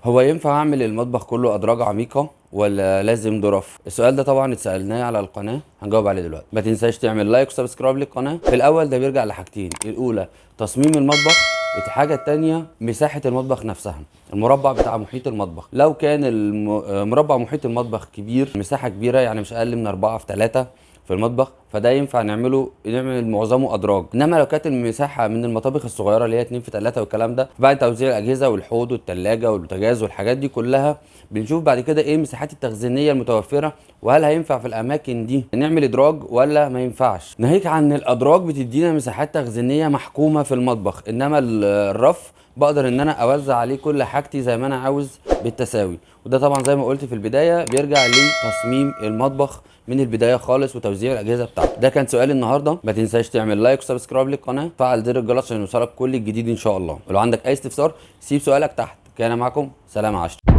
هو ينفع اعمل المطبخ كله ادراج عميقة ولا لازم ضرف؟ السؤال ده طبعا اتسالناه على القناه، هنجاوب عليه دلوقتي. ما تنساش تعمل like و subscribe للقناه. في الاول ده بيرجع لحاجتين، الاولى تصميم المطبخ، الحاجة التانية مساحة المطبخ نفسها، المربع بتاع محيط المطبخ. لو كان مربع محيط المطبخ كبير، مساحة كبيرة، يعني مش أقل من 4 في 3 في المطبخ، فده ينفع نعمل معظمه ادراج. انما لو كانت المساحة من المطابخ الصغيرة اللي هي 2 في 3 والكلام ده، بعد توزيع الاجهزة والحوض والثلاجه والبوتاجاز والحاجات دي كلها، بنشوف بعد كده ايه المساحات التخزينيه المتوفرة، وهل هينفع في الاماكن دي نعمل ادراج ولا ما ينفعش. ناهيك عن الادراج بتدينا مساحات تخزينيه محكومة في المطبخ، انما الرف بقدر ان انا اوزع عليه كل حاجتي زي ما انا عاوز بالتساوي. وده طبعا زي ما قلت في البداية بيرجع لتصميم المطبخ من البداية خالص وتوزيع الاجهزة بتاعته. ده كان سؤال النهارده. ما تنساش تعمل like و subscribe للقناه، فعل زر الجرس عشان يوصلك كل الجديد ان شاء الله. ولو عندك اي استفسار سيب سؤالك تحت. كان معكم سلام عشري.